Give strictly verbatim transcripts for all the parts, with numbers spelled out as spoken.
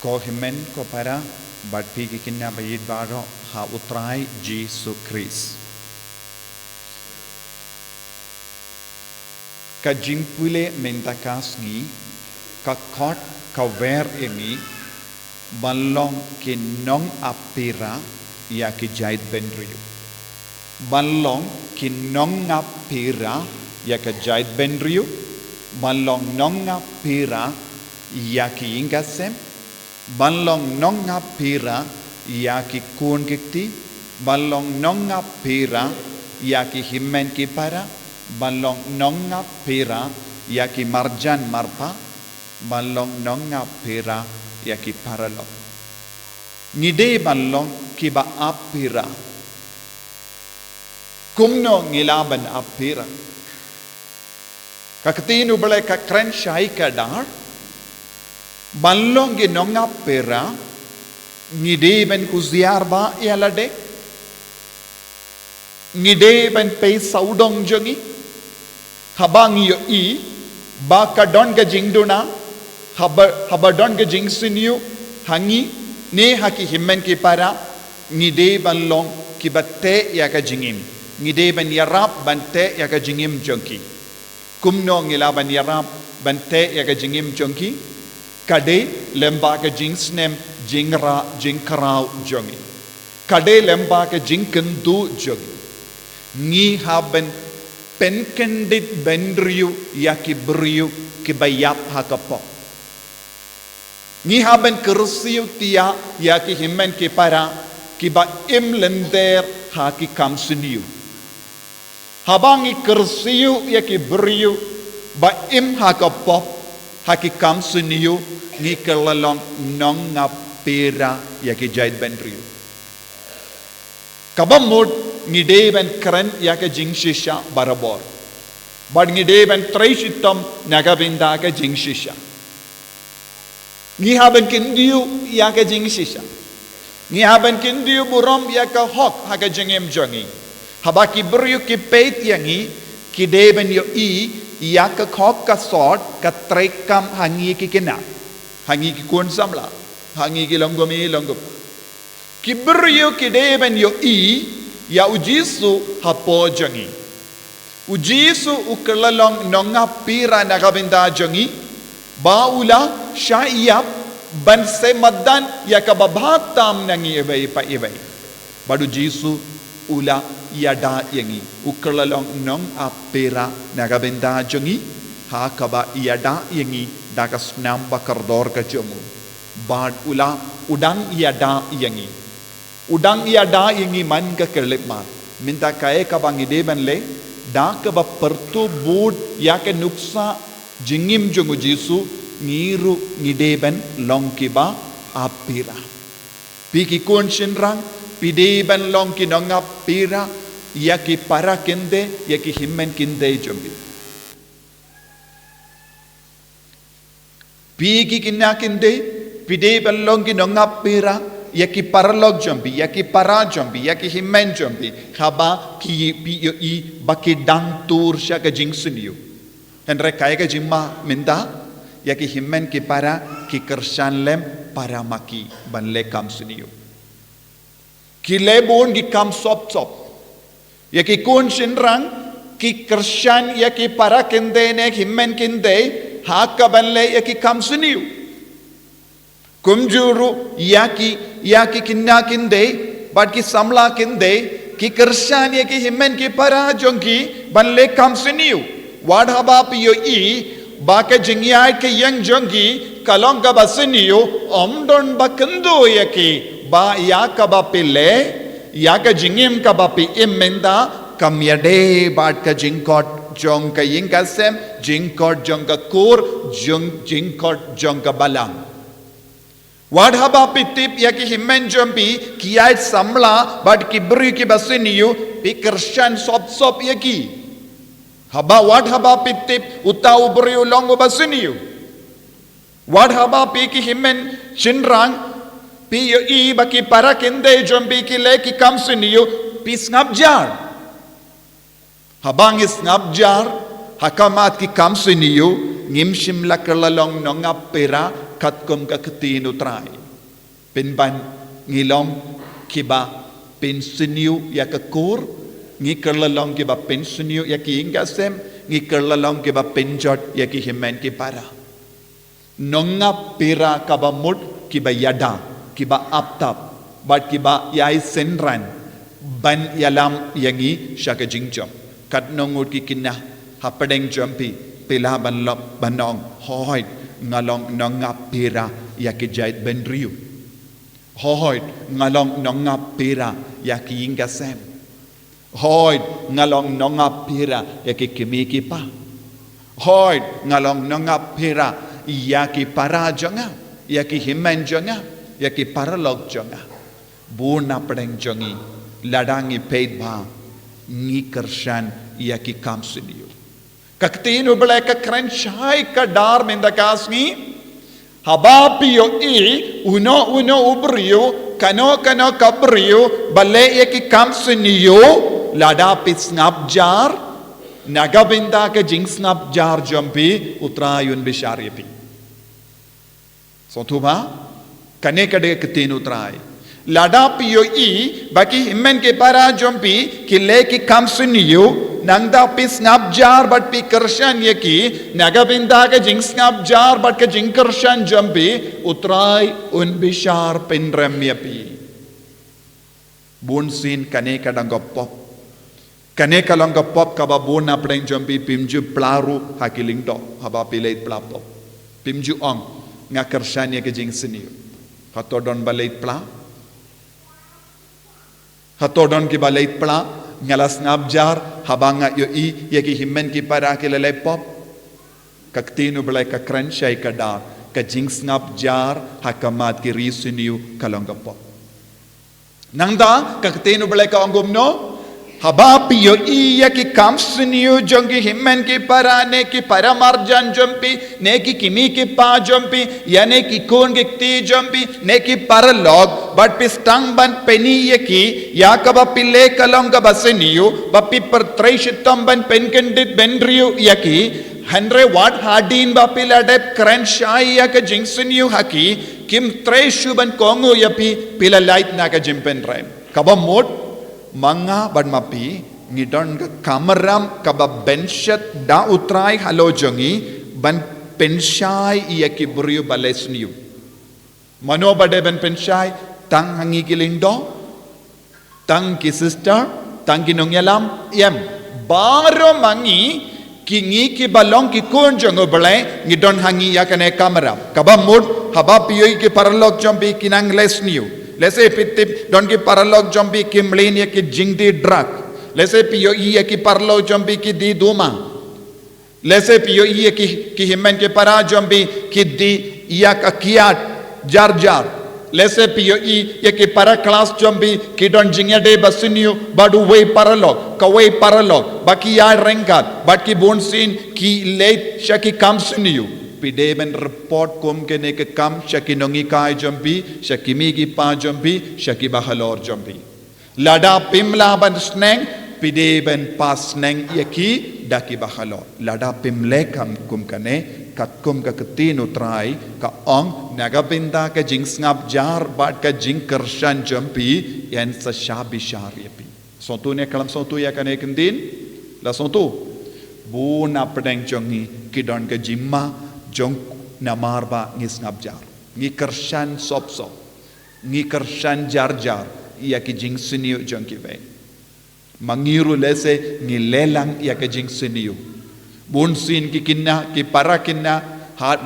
Ko hynmen ko para, bad phi ki khynnah ba ïeit baroh ha U Trai Jisu Khrist. Ka jingpule mynta ka sngi, ka khot ka wer ïa ngi, ban long ki nongap pira ïa ki jait bynriew. Ban long ki nongap pira ïa ka jait bynriew, ban long nongap pira ïa ki ïing ki sem, ban long nongap pira ïa ki khun ki kti, ban long nongap pira ïa ki hynmen ki para, ban long nongap pira ïa ki marjan marpa, ban long nongap pira ïa ki paralok. Ngi dei ban long kiba ap pira. Kumno ngi lah ban ap pira? Ka ktien U Blei ka kren shai kdar, ban long ki nongap pira, ngi dei ban husiar bha ïa lade. Ngi dei ban peit sawdong jong ngi. Haba ngi ïohi ba ka don ka jingduna, haba, haba don ka jingsniew ha ngi ne ha ki hynmen ki para, ngi dei ban long kiba teh ïa ka jingim. Ngi dei ban ïarap ban teh ïa ka jingim jong ki. Kumno ngi lah ban ïarap ban teh ïa ka jingim jong ki? Ka dei lem bad ka jingsnem jingra jingkraw jong ngi. Ka dei lem bad ka jingkynduh jong ngi. Ngi hap ban pynkyndit bynriew ïa ki briew kiba ïap ha ka pop. Ngi hap ban kyrsiew tiah ïa ki hynmen ki para kiba im lynter ha ki kam sniew. Haba ngi kyrsiew ïa ki briew ba im ha ka pop ha ki kam sniew, ngi kylla long nongap pira ïa ki jait bynriew. Kaba mut ngi dei ban kren ïa ka jingshisha barabor. Bad ngi dei ban trei shitom na ka bynta ka jingshisha. Ngi hap ban kyntiew ïa ka jingshisha. Ngi hap ban kyntiew burom ïa ka hok ha ka jingim jong ngi. Haba ki briew ki peit ïa ngi, ki dei ban ïohi ïa ka hok ka sot ka treikam ha ngi ki khynnah, ha ngi ki khun samla, ha ngi ki longkmie longkpa. Ki briew ki dei ban ïohi ïa U Jisu hapoh jong ngi. U Jisu u kylla long nongap pira na ka bynta jong ngi, ba u la shah ïap ban seh madan ïa kaba bha tam na ngi iwei pa iwei. Bad U Jisu u la ïada ïa ngi, u kylla long nongap pira na ka bynta jong ngi, ha kaba ïada ïa ngi da ka snam ba kordor ka jong u. Bad u la, u dang ïada ïa ngi. U dang ïada ïa ngi man ka khyllipmat. Mynta kaei kaba ngi dei ban leh, da kaba pyrtuh bud ïa ka nuksa jingim jong U Jisu, ngi ruh ngi dei ban long kiba ap pira. Phi ki khun shynrang, phi dei ban long ki nongap pira ïa ki para kynthei, ïa ki hynmen kynthei jong phi. Phi ki khynnah kynthei, phi dei ban long ki nongap pira ïa ki paralok jong phi, ïa ki para jong phi, ïa ki hynmen jong phi, haba ki, phi ïohi ba ki dang tur sha ka jingsniew. Hynrei kaei ka jingma mynta, ïa ki hynmen ki para ki kyrshan lem para ma ki ban leh kam sniew. Ki leh bun ki kam sop sop. Ïa ki khun shynrang ki kyrshan ïa ki para kynthei ne hynmen kynthei ha kaban leh ïa ki kam sniew. Kumjuh ruh ïa ki, ïa ki khynnah kynthei bad ki samla kynthei ki kyrshan ïa ki hynmen ki para jong ki ban leh kam sniew. Wat haba phi ïohi ba ka jingïaid ka ïeng jong ki ka long kaba sniew, ym don ba kynduh ïa ki, ba ïa kaba phi leh, ïa ka jingim kaba phi im mynta, kam ïadei bad ka jingkhot jong ka ïing ka sem, jingkhot jong ka kur, jong, jingkhot jong ka balang. Wat haba phi tip ïa ki hynmen jong phi ki ïaid samla bad ki briew kiba sniew, phi kyrshan sop sop ïa ki. Haba, wat haba phi tip uta u briew u long uba sniew. Wat haba phi ki hynmen shynrang phi ïohi ba ki para kynthei jong phi ki leh ki kam sniew, phi sngap jar. Haba ngi sngap jar ha khmat ki kam sniew, ngim shym la kylla long nongap pira katkum ka ktien U Trai. Pynban ngi long kiba pynsniew ïa ka kur, ngi kylla long kiba pynsniew ïa ki ïing ki sem, ngi kylla long kiba pynjot ïa ki hynmen ki para. Nongap pira kaba mut kiba ïada, kiba aptap, bad kiba ïai synran ban ïalam ïa ngi sha ka jingjop. Katno ngut ki kynnoh hapdeng jong phi, phi lah ban lap ban ong, hooid, nga long nongap pira ïa ki jait bynriew. Hooid, nga long nongap pira ïa ki ïing ki sem. Hooid, nga long nongap pira ïa ki kmie ki kpa. Hooid, nga long nongap pira ïa ki para jong nga, ïa ki hynmen jong nga, ïa ki paralok jong nga. Bun na pdeng jong ngi, lada ngi peit bha, ngi kyrshan ïa ki kam sniew. Ka ktien U Blei ka kren shai kdar mynta ka sngi. Haba phi ïohi uno uno u briew, kano kano ka briew ba leh ïa ki kam sniew, lada phi sngap jar, na ka bynta ka jingsngap jar jong phi, U Trai un bishar ïa phi. Sngewthuh bha, kane ka dei ka ktien U Trai. Lada phi ïohi ba ki hynmen ki para jong phi ki leh ki kam sniew, nangta phi sngap jar bad phi kyrshan ïa ki, na ka bynta ka jingsngap jar bad ka jingkyrshan jong phi, U Trai un bishar pynrem ïa phi. Bun sien kane ka dang ka pop. Kane ka long ka pop kaba bun na pdeng jong phi phim ju pla ruh ha ki lyngdoh haba phi leit pla pop. Phim ju ong, nga kyrshan ïa ka jingsniew. Hato don ba leit pla? Hato don kiba leit pla? Nga la sngap jar haba nga ïohi ïa ki hynmen ki para ki la leit pop. Ka ktien U Blei ka kren shai kdar, ka jingsngap jar ha khmat ki ri sniew ka long ka pop. Nangta ka ktien U Blei ka ong kumno? Haba phi ïohi ïa ki kam sniew jong ki hynmen ki para, ne ki para marjan jong phi, ne ki kmie ki kpa jong phi, ïa ne ki khun ki kti jong phi, ne ki paralok, bad phi sdang ban pyni ïa ki ïa kaba phi leh ka long kaba sniew, ba phi pyrtrei shitom ban pynkyndit bynriew ïa ki, hynrei wat hadien ba phi la dep kren shai ïa ka jingsniew ha ki, kim trei shuh ban kohnguh ïa phi, phi la lait na ka jingpynrem. Kaba mut, ma nga bad ma phi, ngi don ka kamram kaba pynshet da U Trai halor jong ngi, ban pynshai ïa ki briew ba leh sniew. Mano ba dei ban pynshai? Tang ha ngi ki lyngdoh, tang ki sister, tang ki nongïalam, em. Baroh ma ngi, ki ngi kiba long ki khun jong U Blei, ngi don ha ngi ïa kane kamram. Kaba mut, haba phi ïohi ki paralok jong phi ki nang leh sniew. Lehse phi tip don ki paralok jong phi ki mlien ïa ki jingdie drug. Lehse phi ïohi ïa ki paralok jong phi ki die duma. Lehse phi ïohi ïa ki, ki hynmen ki para jong phi ki die ïa ka kiad jar jar. Lehse phi ïohi ïa ki para klas jong phi ki don jingïadei basniew bad uwei paralok, kawei paralok, ba ki ïaryngkat, bad ki bun sien ki leit sha ki kam sniew. Phi dei ban report kum kane ka kam sha ki nonghikai jong phi, sha ki kmie ki kpa jong phi, sha kiba halor jong phi. Lada phim lah ban sneng, phi dei ban pass sneng ïa ki da kiba halor. Lada phim leh kam kum kane, katkum ka ktien U Trai ka ong, na ka bynta ka jingsngap jar bad ka jingkyrshan jong phi, yn sa shah bishar ïa phi. Sngewthuh ne khlem sngewthuh ïa kane ka ktien? La sngewthuh? Bun na pdeng jong ngi ki don ka jingma jong namar ba ngi sngap jar, ngi kyrshan sop sop, ngi kyrshan jar jar ïa ki jingsniew jong kiwei. Ma ngi ruh lehse ngi lehlang ïa ka jingsniew. Bun sien ki khynnah, ki para khynnah,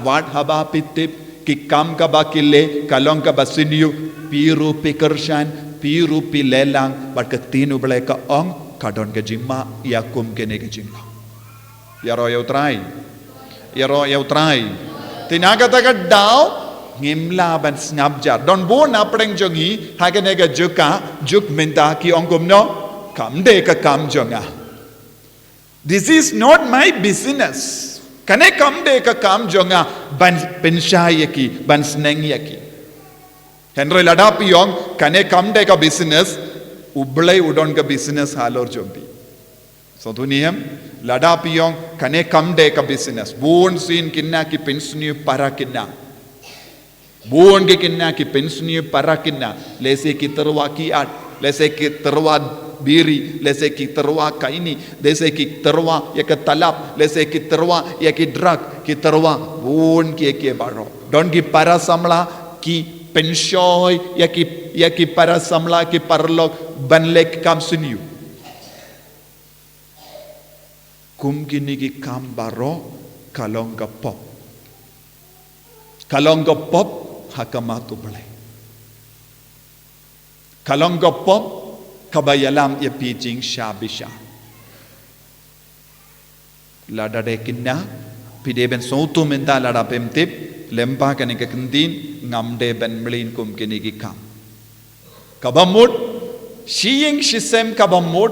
wat haba phi tip ki kam kaba ki leh ka long kaba sniew, phi ruh phi kyrshan, phi ruh phi lehlang, bad ka ktien U Blei ka ong ka don ka jingma ïa kum kane ka jinglong. Ïaroh ïa U Trai. Ïaroh ïa U Trai. Te na kata ka daw, ngim lah ban sngap jar. Don bun na pdeng jong ngi ha kane ka juk ka, juk mynta ki ong kumno? Kam dei ka kam jong nga. This is not my business. Kane kam dei ka kam jong nga ban pynshai ïa ki, ban sneng ïa ki. Hynrei lada phi ong kane kam dei ka business, U Blei u don ka business halor jong phi. Sngewthuh ne em? Lada phi ong kane kam dei ka business, bun sien khynnah ki pynsniew para khynnah. Bun ki kynja ki pynsniew para kynja, lehse ki tyrwa ki at, lehse ki tyrwa biri, lehse ki tyrwa kaini, lehse ki tyrwa ïa ka talap, lehse ki tyrwa ïa ki drug, ki tyrwa bun ki ki baroh. Don ki para samla ki pynshoi ïa ki, ïa ki para samla ki paralok ban leh ki kam sniew. Kum kine ki kam baroh ka long ka pop. Ka long ka pop ha khmat U Blei. Ka long ka pop kaba ïalam ïa phi jingsha bishar. Lada dei kynja, phi dei ban sngewthuh mynta, lada phim tip, lyngba kane ka ktien, ngam dei ban mlien kum kine ki kam. Kaba mut, shi ïing shi sem kaba mut,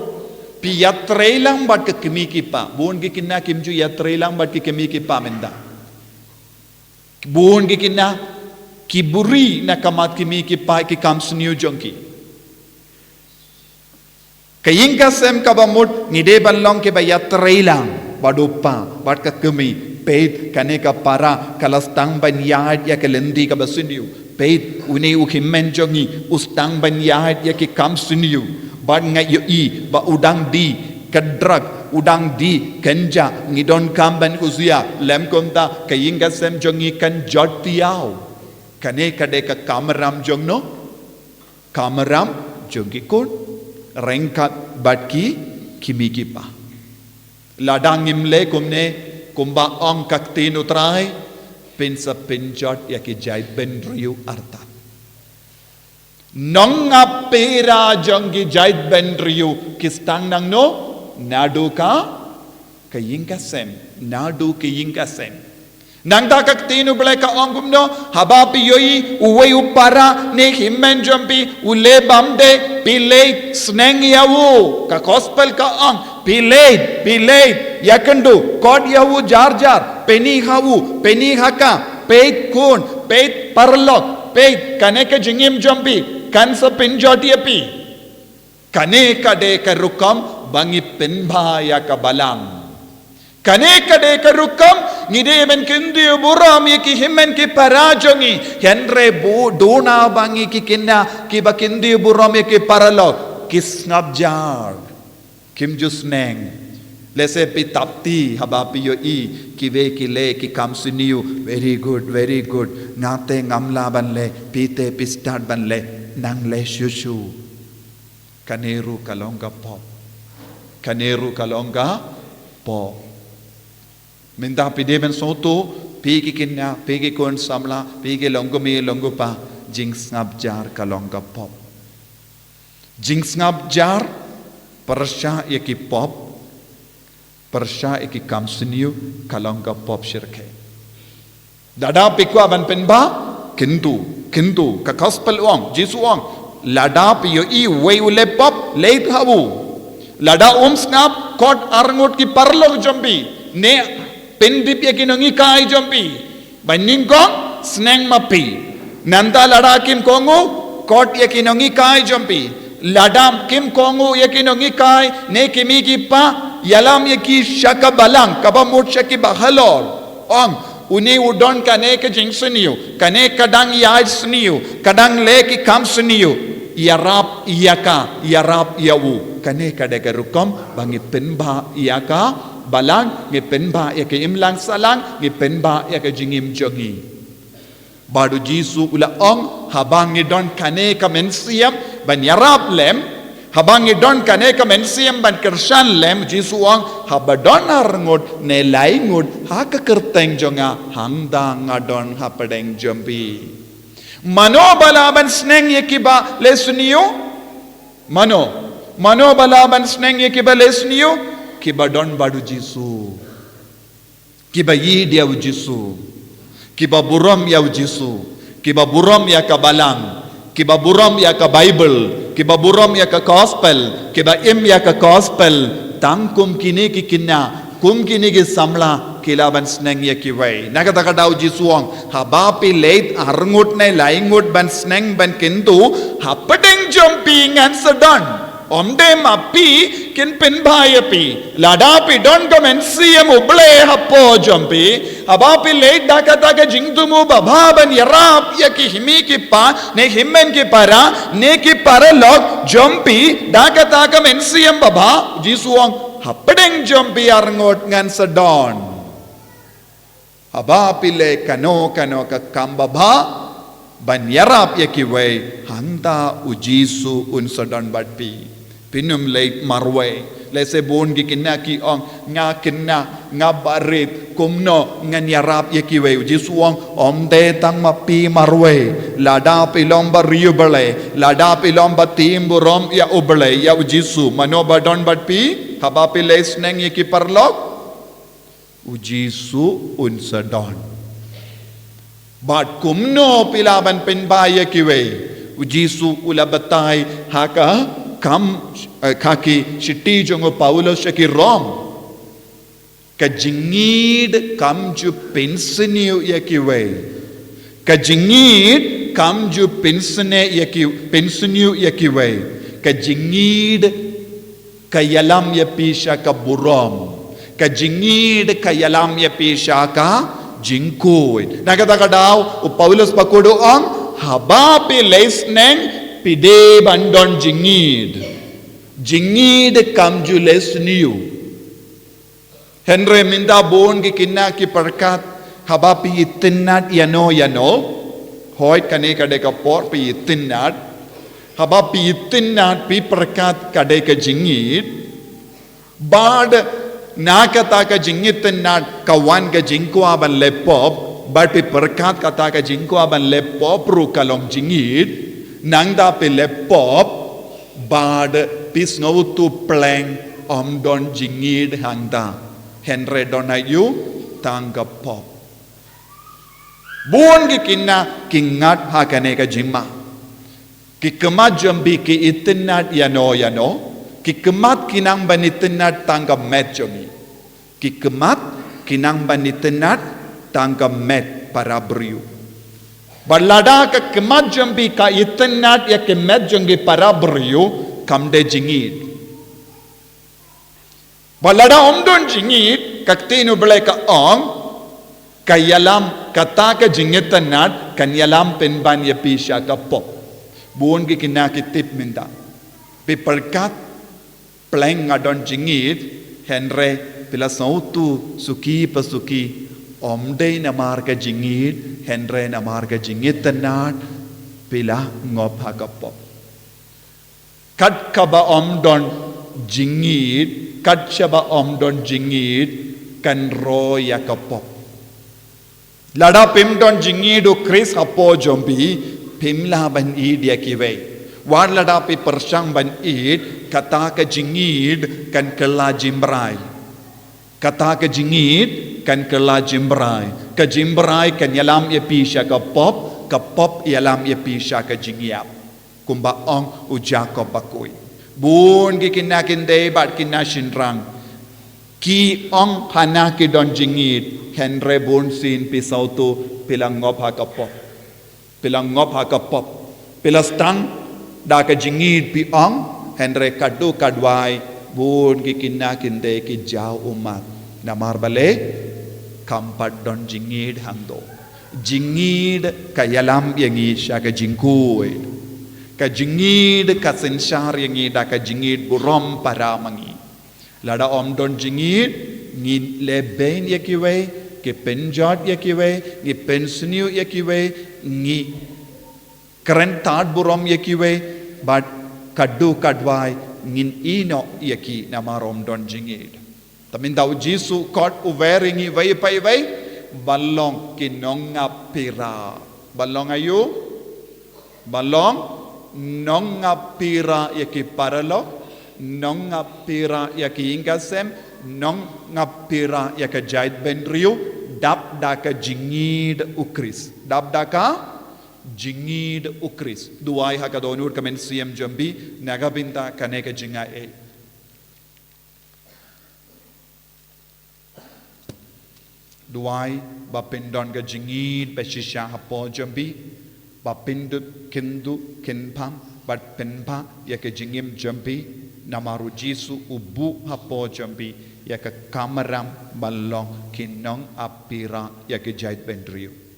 phi ïatrei lang bad ki kmie ki kpa. Bun ki kynja kim ju ïatrei lang bad ki kmie ki kpa mynta. Bun ki kynja ki buri na khmat ki kmie ki kpa ki kam sniew jong ki. Ka ïing ka sem kaba mut ngi dei ban long kiba ïatrei lang bad u kpa bad ka kmie. Peit, kane ka para ka la sdang ban ïaid ïa ka lynti kaba sniew. Peit, une u hynmen jong ngi u sdang ban ïaid ïa ki kam sniew. Bad nga ïohi ba u dang die ka drug, u dang die ka kynja, ngi donkam ban khuslai lem, kumta ka ïing ka sem jong ngi kan jot thiaw. Kane ka dei ka kamram jong no? Kamram jong ki khun, ryngkat bad ki kmie ki kpa. Lada ngim leh kumne, kumba ong ka ktien U Trai, phin sa pynjot ïa ki jaitbynriew artat. Nongap para jong ki jaitbynriew ki sdang nangno? Naduh ka, ka ïing ka sem, naduh ka ïing ka sem. Nangta ka ktien U Blei ka ong kumno, haba phi ïohi uwei u para ne hynmen jong phi u leh bymdei, phi leit sneng ïa u. Ka gospel ka ong, phi leit, phi leit, ïakynduh, khot ïa u jar jar, pyni ha u, pyni ha ka, peit khun, peit paralok, peit, kane ka jingim jong phi kan sa pynjot ïa phi. Kane ka dei ka rukom ba ngi pynbha ïa ka balang. Kane ka dei ka rukom ngi dei ban kyntiew burom ïa ki hynmen ki para jong ngi. Hynrei bun, duna ba ngi ki kynja kiba kyntiew burom ïa ki paralok, ki sngap jar, kim ju sneng. Lehse phi tap ti haba phi ïohi kiwei ki leh ki kam sniew, very good, very good. Nga te ngam lah ban leh, phi te phi stad ban leh, nang leh shuh shuh. Kane ruh ka long ka pop. Kane ruh ka long ka pop. Mynta phi dei ban sngewthuh, phi ki kynja, phi ki khun samla, phi ki long kmie long kpa, jingsngap jar ka long ka pop. Jingsngap jar, pyrshah ïa ki pop, pyrshah ïa ki kam sniew, ka long ka pop shyrkhei. Lada phi kwah ban pynbha, kyntu, kyntu, ka gospel ong, Jisu ong, lada phi ïohi uwei u leh pop, leit ha u. Lada um sngap, khot arngut ki paralok jong phi, ne pyndep ïa ki nonghikai jong phi. Ba nyngkong, sneng ma phi. Nangta lada kim kohnguh, khot ïa ki nonghikai jong phi. Lada kim kohnguh ïa ki nonghikai, ne ki kmie ki kpa, ïalam ïa ki sha ka balang, kaba mut sha ki bahalor. Ong, une u don kane ka jingsniew, kane ka dang ïaid sniew, ka dang leh ki kam sniew. Ïarap ïa ka, ïarap ïa u. Kane ka dei ka rukom ba ngi pynbha ïa ka balang, ngi pynbha ïa ka imlang sahlang, ngi pynbha ïa ka jingim jong ngi. Bad u Jisu u la ong, haba ngi don kane ka mynsiem ban ïarap lem, haba ngi don kane ka mynsiem ban kyrshan lem, Jisu u ong, haba don arngut ne laingut ha ka kyrteng jong nga, hangta nga don hapdeng jong phi. Mano ba lah ban sneng ïa kiba leh sniew? Mano? Mano ba lah ban sneng ïa kiba leh sniew? Kiba don bad u Jisu. Kiba ïeit ïa u Jisu. Kiba burom ïa u Jisu. Kiba burom ïa ka balang. Kiba burom ïa ka Baibl. Kiba burom ïa ka gospel. Kiba im ïa ka gospel. Tang kum kine ki kynja, kum kine ki samla, ki lah ban sneng ïa kiwei. Na kata ka daw Jisu u ong, haba phi leit arngut ne laingut ban sneng ban kyntu, hapdeng jong phi ngan sa don. Ym dei ma phi kin pynbha ïa phi. Lada phi don ka mynsiem U Blei hapoh jong phi, haba phi leit da kata ka jingthmu babha ban ïarap ïa ki hynmen ki pa, ne hynmen ki para, ne ki paralok jong phi, da kata ka mynsiem babha, Jisu u ong, hapdeng jong phi arngut ngan sa don. Haba phi leh kano kano ka kam babha ban ïarap ïa kiwei, hangta U Jisu un sa don bad phi. Phin ym leit marwei. Lehse bun ki khynnah ki ong, nga khynnah, nga barit, kumno ngan ïarap ïa kiwei. U Jisu u ong, ym dei tang ma phi marwei. Lada phi long bariewblei, lada phi long ba tim burom ïa U Blei, ïa U Jisu, mano ba don bad phi haba phi leh sneng ïa ki paralok? U Jisu un sa don. Bad kumno phi lah ban pynbha ïa kiwei? U Jisu u la batai ha ka kam, eh, ha ki shithi jong u Paulus sha ki Rom. Ka jingïeid kam ju pynsniew ïa kiwei. Ka jingïeid kam ju pynsniew ïa ki, pynsniew ïa kiwei. Ka jingïeid ka ïalam ïa phi sha ka burom. Ka jingïeid ka ïalam ïa phi sha ka jingkhuid. Na kata ka daw, u Paulus bakhuid u ong, haba phi leh sneng, phi dei ban don jingïeid. Jingïeid kam ju leh sniew. Hynrei mynta bun ki khynnah ki pyrkhat, haba phi itynnad ïano ïano, hooid kane ka dei ka por phi itynnad, haba phi itynnad phi pyrkhat ka dei ka jingïeid, bad na kata ka jingitynnad ka wan ka jingkwah ban leh pop, bad phi pyrkhat kata ka jingkwah ban leh pop ruh ka long jingïeid, nangta phi leh pop, bad phi sngewthuh pleng ym don jingïeid hangta. Hynrei don aïu? Tang ka pop. Bun ki khynnah ki ngat ha kane ka jingma. Ki khmat jong phi ki itynnad ïano ïano, ki khmat ki nang ban itynnad tang ka met jong ngi. Ki khmat ki nang ban itynnad tang ka met para briew. Bad lada ka khmat jong phi ka itynnad ïa ka met jong ki para briew, kam dei jingïeid. Bad lada ym don jingïeid, ka ktien U Blei ka ong, ka ïalam, kata ka jingitynnad kan ïalam pynban ïa phi sha ka pop. Bun ki khynnah ki tip mynta. Phi pyrkhat, pleng nga don jingïeid, hynrei phi la sngewthuh suki pa suki, ym dei namar ka jingïeid, hynrei namar ka jingitynnad, phi la ngop ha ka pop. Kat kaba ym don jingïeid, kat shaba ym don jingïeid, kan roi ïa ka pop. Lada phim don jingïeid U Khrist hapoh jong phi, phim lah ban ïeid ïa kiwei. Wat lada phi pyrshang ban ïeid, kata ka jingïeid kan kylla jingbrai. Kata ka jingïeid kan kylla jingbrai. Ka jingbrai kan ïalam ïa phi sha ka pop, ka pop ïalam ïa phi sha ka jingïap. Kumba ong u Jakob bakhuid. Bun ki khynnah khyndai bad khynnah shynrang. Ki ong hana ki don jingïeid, hynrei bunsien phi sngewthuh phi la ngop ha ka pop. Phi la ngop ha ka pop. Phi la sdang da ka jingïeid phi ong, hynrei katto katwai, bun ki khynnah khyndai ki jaw ummat. Namar balei? Kam pat don jingïeid hangto. Jingïeid ka ïalam ïa ngi sha ka jingkhuid. Ka jingïeid ka synshar ïa ngi da ka jingïeid burom para ma ngi. Lada ym don jingïeid, ngi lehbeiñ ïa kiwei, ngi pynjot ïa kiwei, ngi pynsniew ïa kiwei, ngi kren tad burom ïa kiwei, bad katto katwai ngin ïehnoh ïa ki namar ym don jingïeid. Te mynta u Jisu u khot u wer ïa ngi iwei pa iwei ban long ki nongap pira. Ban long aïu? Ban long nongap pira ïa ki paralok, nongap pira ïa ki ïing ki sem, nongap pira ïa ka jaitbynriew, dap da ka jingïeid U Khrist. Dap da ka jingïeid U Khrist. Duwai ha ka dohnud ka mynsiem jong phi, na ka bynta kane ka jingaiei. Duwai ba pyndon ka jingïeid ba shisha hapoh jong phi, ba pynduh kynduh kynpham bad pynbha ïa ka jingim jong phi. Namar u Jisu u buh hapoh jong phi ïa ka kamram ban long ki nongap pyrshah ïa ki jaitbynriew.